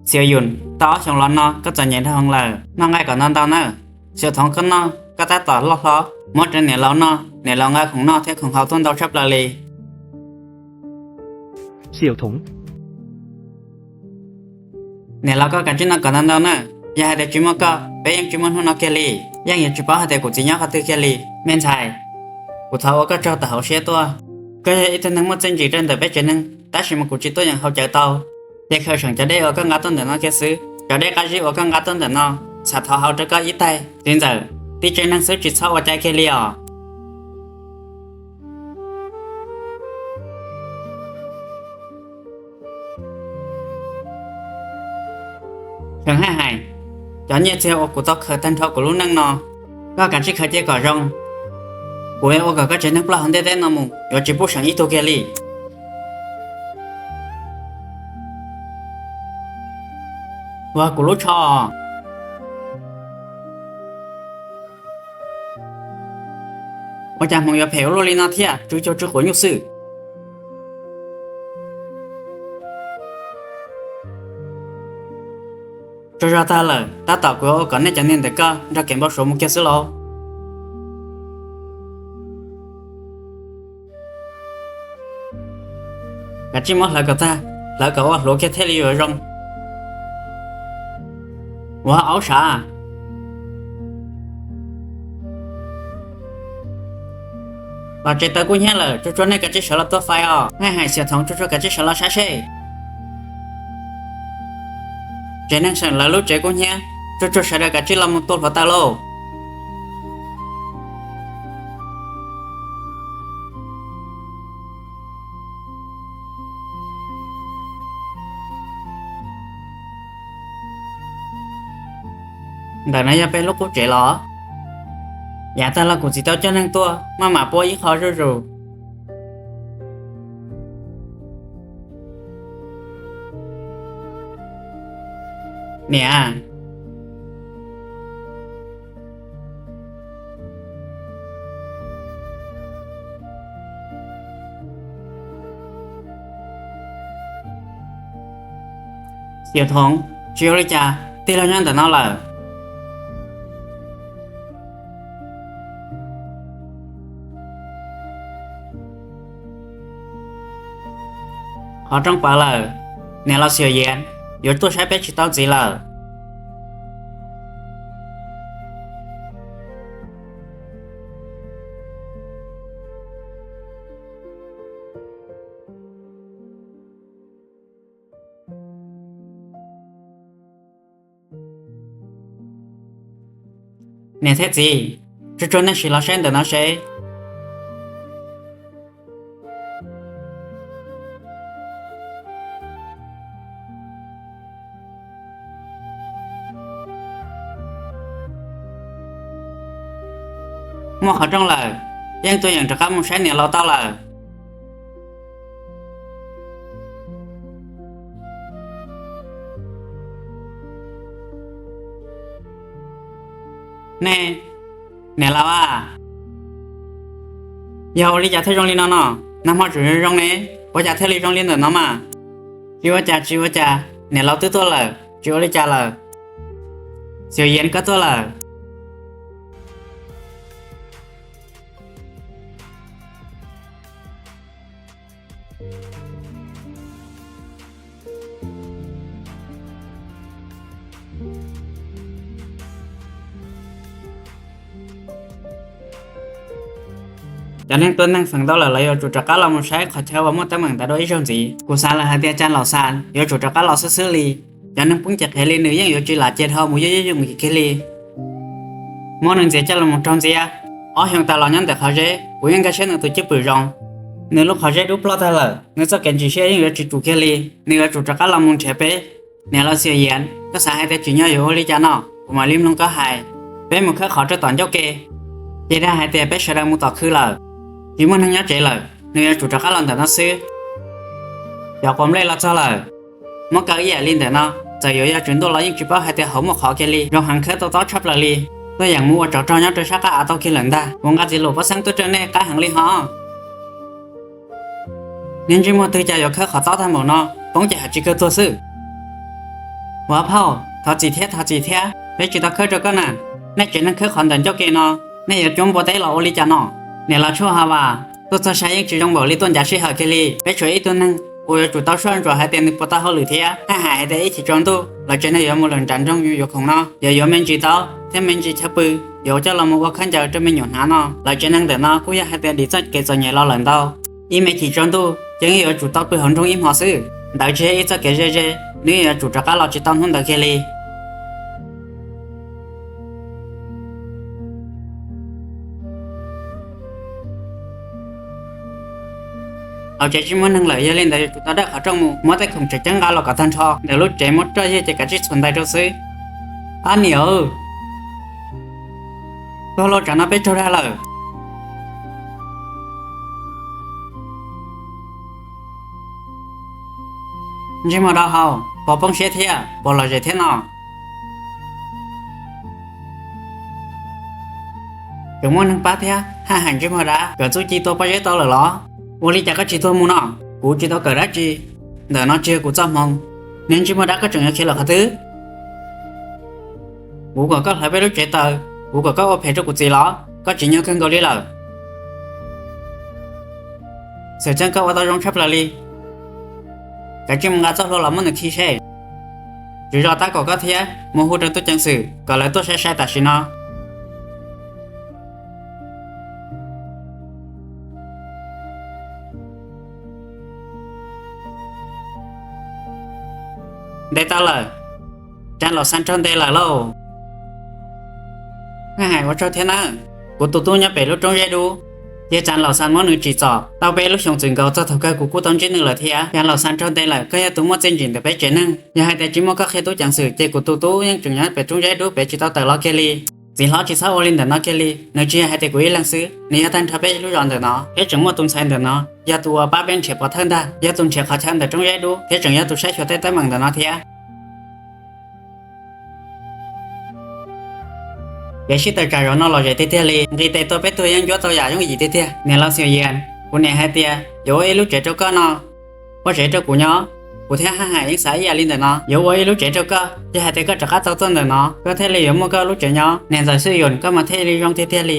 Xiav Yus, tau ob xyoos los no koj txom nyem dhau heev lawm, noj nqaij kom ntau ntau nawb. Xiav Thoov, koj noj koj tab tom loj hlob, muab rau niam laus noj, niam laus nqa khoom noj thiab khoom haus tuaj ntau tshaj plaws li. Niam laus, koj kav tsij noj kom ntau ntau nawb, yog hais tias tsis muaj koj peb yeej tsis muaj hnub no kiag li. Yeej yuav tsis paub hais tias kuv txiv nyob qhov twg kiag li. Me ntxhais, kuv thov ua koj tsaug tawm hauv siab tuaj. Koj yog ib tug neeg muaj txiaj ntsig rau ntawm peb tsev neeg, tab sis mas kuv tsis tuaj yeem haus cawv tau. Ces khaws seem cov dej uas koj nqa tuaj ntawm no kiag xwb, cov dej qab zib uas koj nqa tuaj ntawm no, txham thov haus rau koj ib taig. Txiv ntxawm, tib tsev neeg xwb tsis txhob ua cas kiag li os. Kheev hais hais, cov nyiaj txiag uas kuv tau khaws tag nrho kuv lub neej no, koj kav tsij khaws cia kom zoo. Kuv yuav ua kom koj tsev neeg ploj hauv ntiaj teb no mus yuav tsis pub seem ib tug kiag li. Ua kuv lub tsho. Ua cas hmoov yuav phem ua luaj li no thiab, tsw cuag tsw quav nyuj xwb. Tsaug zog tag lawm, tab tom kuv yuav ua kom nej cov niag ntawm koj nrog kev npau suav mus kiag xwb lauj. Kav tsij muab hlawv kom tag, hlawv kom ua hluav kiag thiaj li yuav zoo. Ua aub sav. Los tsev taws kub hnyiab lawm, tsuag tsuag nej kav tsij sawv los tua fais os. Hais hais Xiav Thoov, tsuag tsuag kav tsij sawv los saib seb. Tsev neeg seem lawv lub tsev kub hnyiab, tsuag tsuag sawv daws kav tsij los mus tua hluav taws lauj. Ntawm no yog peb lub qub tsev los? Yav tag los kuv txiv tau coj neeg tuaj maj mam pua ib qho zuj zus. Niam, Xiav Thoov, tsis ua li cas, tij laug nyob ntawm no lawm. Qhov rooj pawv lawm, niam laus Xiav Yias yuav tuaj saib peb tsis tau ntxiv lawm. Niam thiab txiv, tsuag tsuag nej sim los saib ntawm no seb. Muaj qhov rooj lawm, yeej tuaj yeem rov qab mus saib niam laus tau lawm. Nej, niam laus a, yog ua li cas thiaj zoo li no no? Nag hmo tseem zoo zoo ne, ua cas thiaj li zoo li ntawm no mas? Tsis ua cas, tsis ua cas, niam laus twb tuaj lawm, tsis ua li cas lawm. Xiav Yias, koj tuaj lawm. Cov neeg tua neeg feem ntau lawm, lawv yuav tsum rov qab los mus saib qhov chaw uas muaj teeb meem ntawd dua ib zaug ntxiv. Kuv xav lawm hais tias Tsa Laus Xas yuav tsum rov qab los xwb xwb li. Cov neeg phooj ywg qhev li nws yeej yuav tsis lam cia dhau mus yooj yooj yim kiag li. Muab nws ntxias coj los mus raug ntxias. Ob xyoo tas los nyob ntawm qhov zeb, kuv yeej nkag siab nws tus cwj pwm zoo. Nws lub qhov zeb dub plog tag lawm, nws txoj kev ntsim siab yeej yuav tsis tsum kiag li. Nws yuav tsum rov qab los mus nrhiav peb. Niam laus Xiav Yias, koj xav hais tias tsim nyog yuav ua li cas no? Kuv mam li mloog koj hais. Peb mus khawb qhov rau tom ncauj ke, ces dag hais tias peb sawv daws mus tom khw lawm, tsis muaj neeg nyob tsev lawm, nws yuav tsum rov qab los ntawm no xwb. Cov quav nplej los txog lawm, muab kaw ib yam li ntawm no, txawm yuav yog tsaus ntuj los yeej tsis paub hais tias hauv muaj qhov kiag li. Zoo heev, khawb tau tob tshaj plaws li. Tuaj yeem mus ua tsov rog nyob rau sab qab av tau kiag lawm ntag. Kuv nqa txiv lus pob xeeb tuaj rau nej qab heev li ho. Niag ntsej muag twg cas yuav khawb qhov tob tag npaum no, poob ces hais tsis kawg tuag xwb. Ua phauj, thov txim thiab, thov txim thiab, peb tsis tau khawb rau koj na. Nej tsev neeg khawb qhov ntawm ncauj ke no, nej yuav cuab npua teb los ua li cas no? Niam laus Tshuaj Has Vas, tuaj txog saib yeej tsis zoo npaum li tuaj ncav sij hawm kiag li. Peb tshuav ib tug neeg uas yuav tsum tau soj ntsuam hais tias nws puas tau hauj lwm thiab. Haj hais hais tias ib chim tsaus ntuj lawv tsev neeg yuav mus lawm nram nroog yuav khoom no, yuav yuav me ntsis taub thiab me ntsis chaw pw, yuav coj los mus ua khaub ncaws rau me nyuam hnav no. Lawv tsev neeg ntawm no kuj yog hais tias dim txoj kev txom nyem los lawm ntau. Ib me chim tsaus ntuj ces yeej yuav tsum tau pw hauv nroog ib hmo xwb. Ntawd tsis yog ib txoj kev ze ze, nws yuav tsum rov qab los tsis tau hnub ntawd kiag li. Hauv tsev tsis muaj neeg lawm, yog li ntawd yuav tsum tau dawj qhov rooj mus, muab tej khoom tseem ceeb nqa los kom tag nrho. Ntawm lub tsev muab roj yig ces kav tsij txhuam ntais rau xwb. Ab niam, tuag lauj, tsam no peb raug dag lawm. Ntsej muag dab hau, puas poob siab thiab, puas lom zem thiab no? Tseem muaj neeg pab thiab. Haj hais ntsej muag dab, kawm txuj ci tua pob zeb tau lawm los? Ua li cas koj tsis tuag mus no? Kuv tsis tau kawm dab tsi, ntawm no tsis yog kuv txoj hmoov. Niag ntsej muag dab, koj tseem yuav khiav lawm qhov twg? Kuv kom koj hlawv peb lub tsev taws, kuv kom koj ua phem rau kuv txiv los? Koj tsim nyog kawg nkaus li lawm. Xwm txheej koj ua tau zoo tshaj plaws li. Kav tsij mus nqa txoj hlua los muab nws khi seb. Tswv zos tab kaum koj thiab, mus hu rau tub ceev xwm kom lawv tuaj saib sai tam sim no. Ntes tau lawm. Tsav Laum Xas raug ntes lawm lauj. Haj hais ua tsaug thiab nawb. Kuv tus tub nyob pem lub roob zeb dub, ces Tsav Laum Xas muab nws tsim txom tau peb lub xyoos txwm nkaus, txog thaum kawg kuv kuj tau ntsib nws lawm thiab. Tsav Laum Xas raug ntes lawm, koj yog tus muaj txiaj ntsim ntawm peb tsev neeg. Yog hais tias tsis muaj koj qhia tub ceev xwm ces kuv tus tub yeej tseem nyob pem roob zeb dub pem tsis tau tawm los kiag li. Txiv hlob, tsis txhob ua li ntawm no kiag li, nws tsis yog hais tias kuv ib leeg xwb, nws yog tag nrho peb lub zos ntawm no thiab tseem muaj tus ntxhais ntawm no yog tus uas pab peb nrhiav pov thawj ntag, yog tus nrhiav qhov chaw ntawm roob zeb dub thiab tseem yog tus saib xyuas tej teeb meem ntawm no thiab. Kev sib tawm tsam zaum no lom zem tiag tiag li, nqis tes tua peb tuag yeej ncuab tau yam yooj yim tiag tiag. Niam laus Xiaum Yias, kuv niam hais tias yuav ua ib lub tsev rau koj no, ua tsev rau kuv nyob. Kuv thiab Haj Hais yeej xav ib yam li ntawm no, yuav ua ib lub tsev rau koj, yog hais tias koj rov qab tau tuaj ntawm no koj thiaj li yuav muaj koj lub tsev nyob. Niam ntxawm Xwb Yus, koj mas thiaj li zoo tiag tiag li.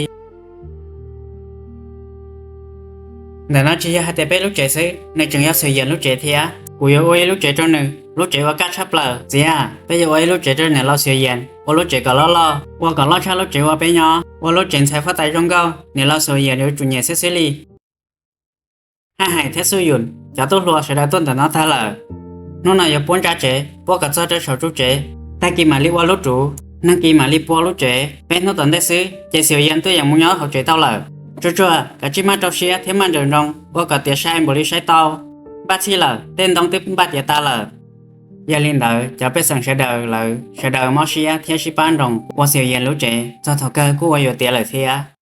Ntawm no tsis yog hais tias peb lub tsev xwb, nws tseem yog Xiaum Yias lub tsev thiab. Kuv yuav ua ib lub tsev rau nws, lub tsev uas kaj tshaj plaws. Txiv a, peb yuav ua ib lub tsev rau niam laus Xiaum Yias, ua lub tsev kom loj loj, ua kom loj tshaj lub tsev uas peb nyob, ua lub tsev ntxhais huab tais zoo nkauj, niam laus Xiaum Yias yuav tsum nyiam xwb xwb li. Haj Hais thiab Xwb Yus, cov tub hluas sawv daws tuaj ntawm no tag lawm. Hnub no yuav puab ntsa tsev, puab kom txog rau saum tsuj tsev. Tag kis mam li ua lub ruv, nag kis mam li pua lub tsev. Peb hnub tom ntej xwb ces Xiaum Yias twb yeej mus nyob hauv tsev tau lawm. Tsuag tsuag, kav tsij maj rau siab thiab maj nrawm nroos, ua kom tiav sai npaum li saib tau. Npaj txhij lawm, tej ntoo twb npaj tiav tas lawm. Yog li ntawd cov pej xeem sawv daws lawv sawv daws mob siab thiab sib pab nroos ua Xiaum Yias lub tsev, txog thaum kawg kuj ua yuav tiav lawm thiab.